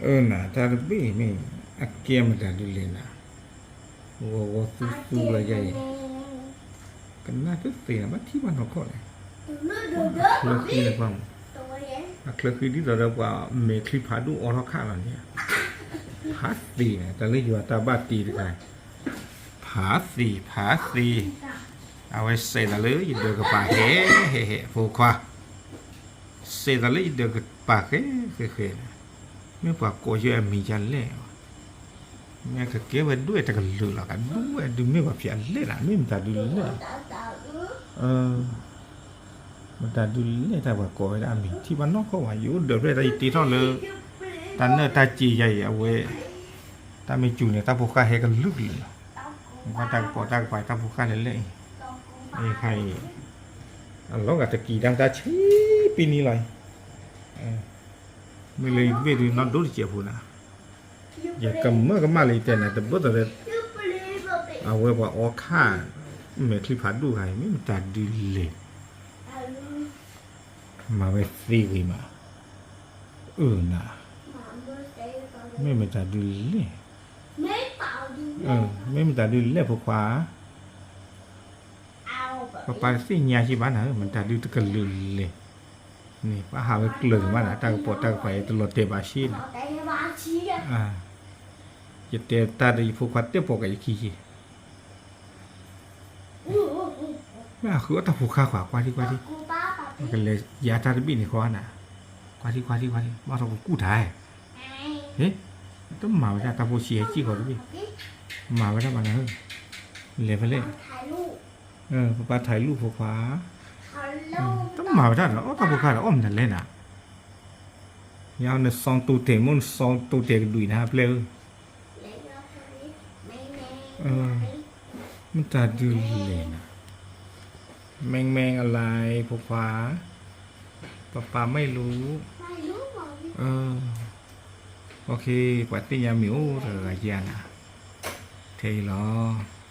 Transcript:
အၢနၤ တၢ်တဘ့ၣ်မ့ၢ် အကဲမတၤဒုလဲၣ်နၤ, ဂီၤဂီၤသူသူလီၤယၤအံၤ, ကနၣ်တသ့နၤ ဘၣ်ထံၣ်ဘၣ်နီၢ်ခီၣ်လဲၣ်, အချၢဃံန့ၣ်ကွၢ်မး, အချၢဃံဒ်သိးဒီးပှၤမဲာ်ချံဖးဒိၣ်အီထီၣ်ခၣ်လီၤန့ၣ်, ဖးသ့နၤ တၢ်လၢယွၤတၢ်ဘၣ်တ့တခါ, ဖးသ့ ဖးသ့, အဝဲစဲးသးလၢယဒၢးကပၤဃဲ ဟဲဟဲ ဖိခွါ စဲးသးလၢယဒၢးကပၤဃဲဃဲဃဲ, မ့ၢ်ပှၤကိးယဲၢ်အမံၤဒ်လဲၣ်, မ့ၢ်ကကဲဝဲဒွဲၣ်တကလုာ်လီၤ ကဒွဲၣ်ဒုးမ့ၢ်ပှၤဖျဲးအလဲၣ်နၤ မ့ၢ်မတၤဒုလဲၣ်, မတၤဒုလဲၣ်တၢ်ပှၤကိးဝဲဒၣ်အမံၤ ထံၣ်ဘၣ်နီၢ်ခီၣ်ဘၣ် ယအိၣ်ဒၢးဖျဲၣ်တၢ်ယတ့ထီၣ်လၢ တၢ်နၢၣ်တၢ်စ့ယၤအံၤ အဝဲ တၢ်မ့ၢ်စူၤန့ၣ် တၢ်ဖိဃၢ်ဟဲကလုာ်ကလုာ်လီၤ, ကွၢ်တၢ်ကပိာ်တၢ်ကပၤတၢ်ဖိဃၢ်လဲၤလဲၣ်အံၤ, အခါအံၤ အလီၤဂာ်တကံၤတၢ်မတၤဆံးပ့ၤနံၤလီၤအံၤ, မ့ၢ်လၢယတဘ့ၣ်ဒုးနီၢ်ဒိၣ်တစဲးဖိနၤ, ယကမၢကမၣ်လၢယတဲနၤ တဘၣ်သိးဒီး အဝဲပှၤအီခၣ် မဲာ်ချံဖးဒိၣ်ခါအံၤ မ့ၢ်မတၤဒုလဲၣ်, မၤဝဲသ့ဂ့ၤမး, အၢနၤ, မ့ၢ်မတၤဒုလဲၣ်, မ့ၢ်မတၤဒုလဲၣ်ဖိခွါ ပပၢ်တသ့ၣ်ညါစ့ၢ်ဘၣ်နၤ မတၤဒုတကလုာ်လဲၣ်, န့ၣ် ပှၤဟးဝဲကျၢၤကမၣ်နၤ တၢ်ကပိာ်တၢ်ကပၤအံၤ တလီၤတဲာ်ဘၣ်စ့ၢ်နၤ, ယတဲတၢ်ဒီးယဖိခွါတဲပိာ်ကယခံစ့ၢ်, မ့ၢ်အဃုအီၣ်တၢ်ဖိခါခွါ ကွၢ်ထံကွၢ်ထံ, ကလဲၤယၤတၢ်တဘ့ၣ်န့ၣ်ဃီနၤ, ကွၢ်ထံကွၢ်ထံကွၢ်ထံ ဘၣ်ထီၣ်ကကူၣ်တၢ်, ဟ့ၣ်, တမၤဝဲဒၣ်တၢ်ဖိဆံးဟဲစံၣ်ဃီတဘ့ၣ်, မၤဝဲဒၣ်ဘၣ်နၤ, လဲၤဖဲလဲၣ်, ပပၢ်ထံလူၢ်ဖိခွါ, တမၤဝဲဒၣ်ဒီး အီၣ်တၢ်ဖိခါဒီး အီၣ်မနုၤလဲၣ်နၤ, ယနစီတူတဲာ်မိၢ်နစီတူတဲာ်ကဒွံနၤပျဲၢ်ဧၢ, မတၤဒုလဲၣ်နၤ, မ့ၢ်မ့ၢ်အလါ ဖိခွါ, ပပၢ်မ့ၢ်လူၤ, ပှၤသ့ၣ်ညါမ့ၢ်အိၣ်တဂၤဂၤယၤနၤ, ထဲအံၤလီၤ